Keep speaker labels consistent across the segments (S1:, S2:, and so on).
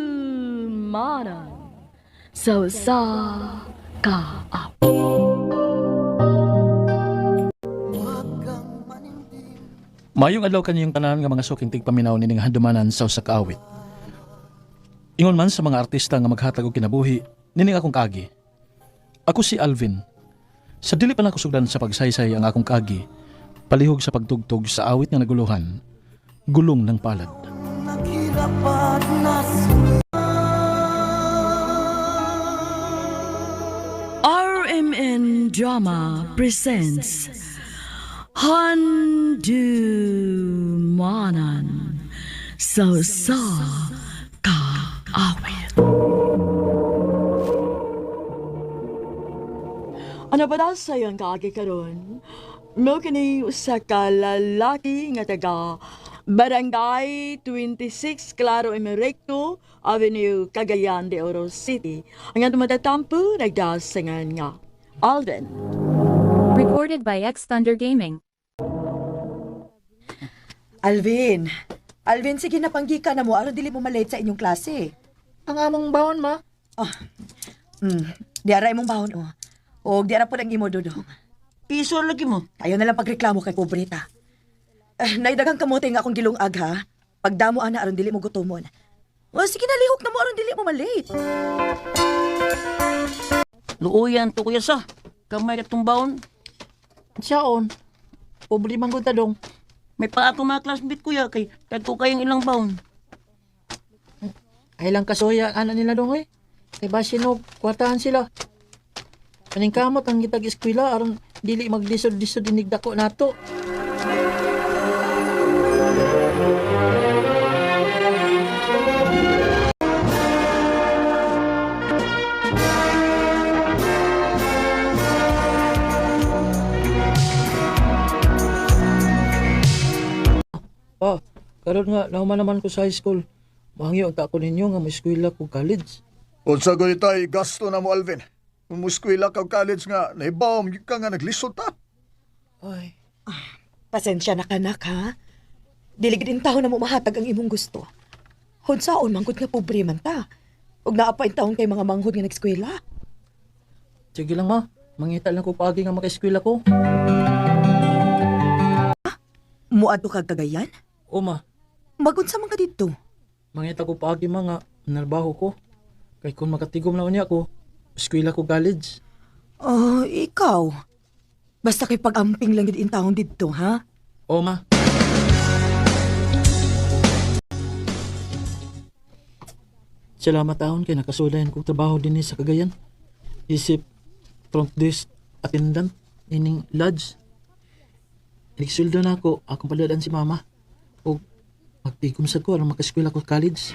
S1: Handumanan sa usa ka awit.
S2: Mayong adlaw kaniyong tanan nga mga suking tigpaminaw nining handumanan sa usa ka awit. Ingon man sa mga artista nga maghatag og kinabuhi, nining akong kaagi. Ako si Alvin. Sa dili pa nako sugdan sa pagsaysay ang akong kaagi, palihog sa pagtugtog sa awit nga naguluhan, Gulong ng Palad.
S1: RMN Drama presents Handumanan sa usa ka awit. Ano ba daw sa'yo ang kaagi karon? Mao kini usa ka lalaki nga taga Barangay 26 Claro Emerecto Avenue, Cagayan de Oro City. Ang atong matatampo nagdasingan nga Alden.
S3: Recorded by X Thunder Gaming.
S4: Alvin! Alvin, sige na panggika na mo aron dili mo malate sa inyong klase.
S5: Ang among baon, ma.
S4: Oh. Di ara imong baon oh. Og di ara pud ang imo, Dudong.
S5: Piso lagi mo.
S4: Tayo na lang pagreklamo kay pobreta. Eh, naidagang kamote nga akong gilungag ha. Pagdamo ana aron dili mo gutomon. O sige na, lihok na mo aron dili mo malate.
S6: Luuyan to kuya sa. Kamay katong baon.
S5: Siyaon. Pobre man ko tadong.
S6: May pa ako mga classmate kuya kay tagko kayong ilang baon.
S5: Ay lang kasuya ang anak nila dong eh. Kay basin no, kwartahan sila. Kaning kamot ang gitag eskwela aron dili maglisod-lisod inig dako nato.
S7: Ah, karon nga nahuman naman ko sa high school. Mahangyo ang ko ninyo nga moeskwela ko college.
S8: Unsa gani tay gasto na mo, Alvin? Kung muskwela ka og college nga nahibaw gyud ka nga naglisod ta.
S7: Ay,
S4: Pasensya na kanak ha. Dili gid taon na mo mahatag ang imong gusto. Hunsaon man gud nga pobre man ta. Ug naa pa taon kay mga manghod nga nag-eskwela.
S7: Sige lang, ma. Mangita lang ko paagi nga makaeskwela ko.
S4: Muadto kag Cagayan?
S7: O ma,
S4: Magunsa man ka didto?
S7: Mangita ko paagi ma nga narbaho ko. Kay kung makatigom na unya ko, eskwela ko college.
S4: Oh, ikaw. Basta kay pag-amping lang gid taon didto, ha?
S7: O ma. Salamat taon kay nakasulayan kong trabaho dinhi sa Cagayan. Isip front desk attendant ining lodge. Nagsuldo na ako, akong paladan si mama. O magtigom sa ko aron makaeskwela ko college.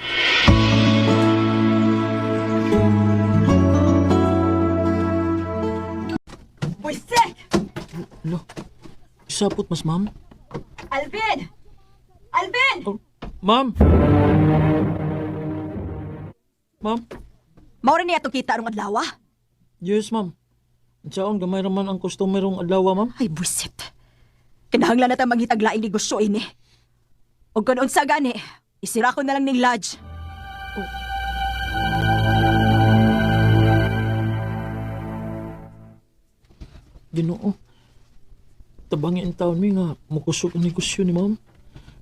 S4: Buisit!
S7: Lo, sapot mas, ma'am.
S4: Alvin! Alvin!
S7: Oh, ma'am! Ma'am?
S4: Maura niya itong kita arong adlaw, ah.
S7: Yes, ma'am. Saon, gamay raman ang customerong adlaw, ma'am.
S4: Ay, buisit. Kinahanglan na ta mangitag laing negosyo ini. Og kun unsa gani, isira ko na lang ning lodge.
S7: Ginoo. Tabangi ang taon mi nga mukusog ang negosyo ni ma'am.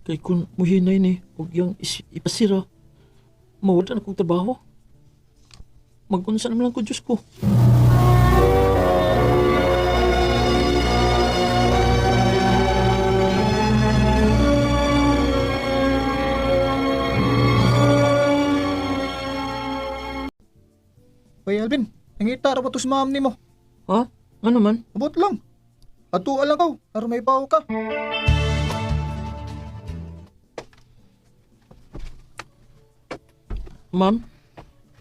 S7: Kay kung muhinay ni ug yang ipasira, mawala na kong trabaho. Magunsa naman lang ko, Diyos ko.
S8: Hoy Alvin, nangita ra ba to sa ma'am nimo?
S7: Ha? Ano man?
S8: Abot lang. Atua lang kaw, aron may bawo ka.
S7: Ma'am,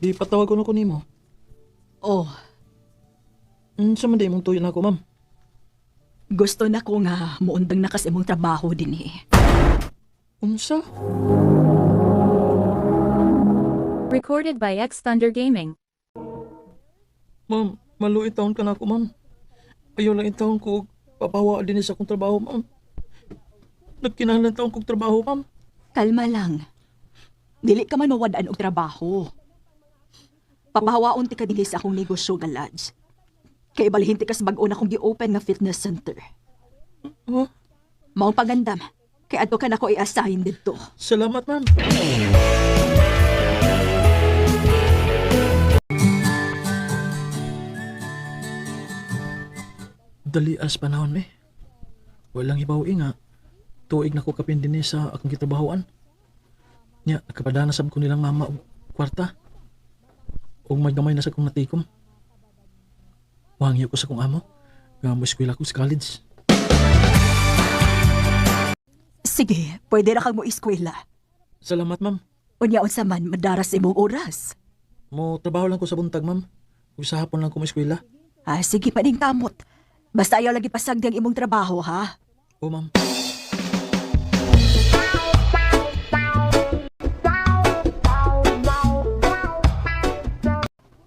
S7: di patawag ko na ko nimo.
S4: Oh,
S7: Unsa man di imong tuyo na ako, ma'am?
S4: gusto na ko nga muundang na kas imong trabaho dinhi.
S7: Unsa?
S3: Recorded by X Thunder Gaming.
S7: Ma'am, maluit taon ka na ako, ma'am. Ayaw lang taon ko og papawa din sa akong trabaho, ma'am. Nagkinahanglan taon kog trabaho, ma'am.
S1: Kalma lang. Dili ka man mawad-an og trabaho. Papahawaon ti ka dinhi sa akong negosyo nga lodge. Kay balhin ti kas bag-o na akong gi-open nga fitness center.
S7: Oh,
S1: Maong pagandam. Kay adto ka nako i-assign didto.
S7: Salamat, ma'am. Dali as panahon, me. Walang hibaw nga. Tuig na ko kapin dinhi sa akong gitrabahoan. Nya, nakapadana sab ko nilang mama og kwarta. Og magdamay na sa kong natikom. Wangyo ko sa kong amo. Nga mo eskwela ko sa college.
S1: Sige, pwede ra kang mo eskwela.
S7: Salamat, ma'am.
S1: Unya unsa man madaras imong oras.
S7: Mo trabaho lang ko sa buntag, ma'am. Ug sa hapon lang ko mo eskwela.
S1: Ah, sige pa ning kamot. Basta ayaw lagi pasagdi ang imong trabaho, ha?
S7: O, ma'am.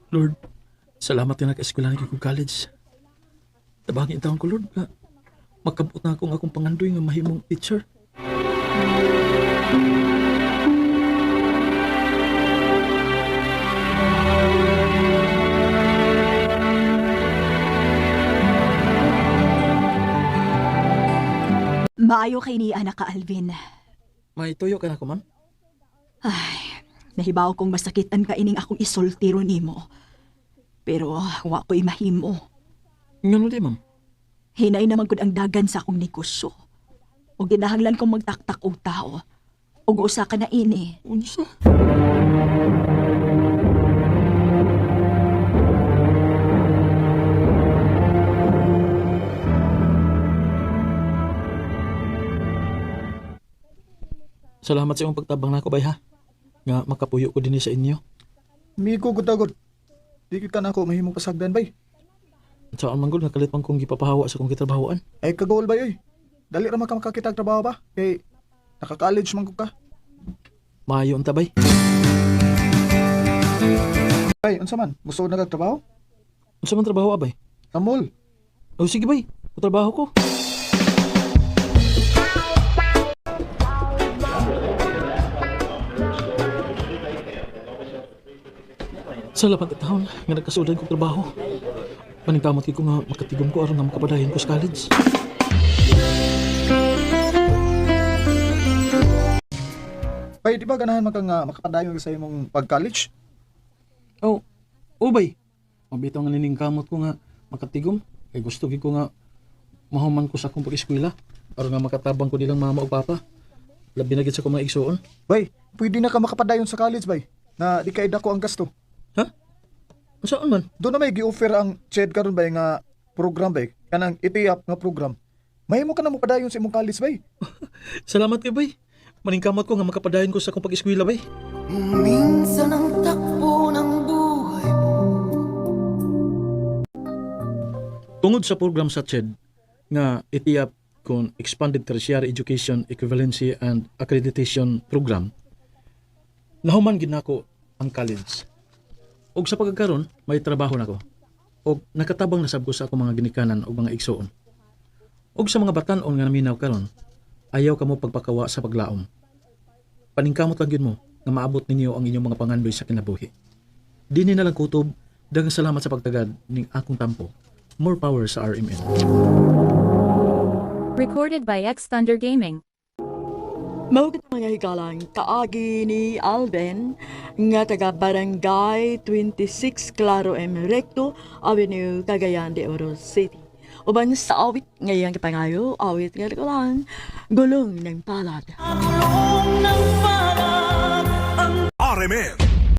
S7: Lord, salamat nga nag-eskwela na kong college. Tabangin taon ko, Lord, nga makabot na akong akong pangandoy nga mahimong teacher.
S1: Maayo kay ni anak ka, Alvin.
S7: May tuyo ka na ko, ma'am?
S1: Ay, nahibaw kong masakitan ka ining akong isultiro nimo. Pero wa ko'y mahimo.
S7: Ngano di, ma'am?
S1: Hinay naman gud ang dagan sa akong negosyo. O ginahanglan kong magtaktak og tao. Og usa ka na ini.
S7: Unsa? Salamat sa imong pagtabang nako bay ha. Nga makapuyo ko dinhi sa inyo.
S8: Migo gud agod. Di gyud ka nako mahimong pasagdan bay.
S7: Saan man gud nakalit man kong gipapahawa sa kong gitrabahoan.
S8: Ay kagol bay oy. Dali ra man ka makakita og trabaho ba? Kay naka-college man gud ka.
S7: Maayo unta bay.
S8: Bay, unsa man? Gusto na kag trabaho?
S7: Unsa man trabaho abay?
S8: Sa mall.
S7: O sige bay, trabaho ko. Sa labang taon nga nagkasudan kong trabaho. Paningkamot ko nga makatigom ko aron nga makapadayon ko sa college.
S8: Bay, di ba ganahan man ka nga makapadayon sa imong pag-college?
S7: Oh, ubay. Mabitaw nga nining kamot ko nga makatigom. Kay gusto gid ko nga mahuman ko sa akong pag-eskwela aron nga makatabang ko nilang mama ug papa. Labi na gid sa akong mga igsuon.
S8: Bay, pwede na ka makapadayon sa college bay. Na di kay dako ang gasto.
S7: Ha? Saan man?
S8: Doon na may gi-offer ang CHED karon bay nga program bay. Kanang itiap nga program. Mahimo ka na mopadayon sa imong college bay.
S7: Salamat kay bay. Maningkamot ko nga makapadayon ko sa akong pag-eskwela bay.
S9: Minsan ang takbo ng buhay mo.
S2: Tungod sa program sa CHED nga itiap kon Expanded Tertiary Education Equivalency and Accreditation Program, nahuman gid nako ang college. Og sa pagkakaron, may trabaho nako. Og nakatabang na sab ko sa akong mga ginikanan ug mga igsuon. Og sa mga batan-on nga naminaw karon, ayaw kamo pagpakawa sa paglaom. Paningkamot lang gyud mo nga maabot ninyo ang inyong mga pangandoy sa kinabuhi. Dini na lang kutob, daghang salamat sa pagtagad ning akong tampo. More power sa RMN.
S3: Recorded by X Thunder Gaming.
S1: Mao kita mga higalang kaagi ni Alvin nga taga Barangay 26 Claro M. Recto Avenue, Cagayan de Oro City. Uban sa awit ngayang kapangayo, awit nga lang, gulong ng palad.
S9: Gulong ng palad.
S10: RMN.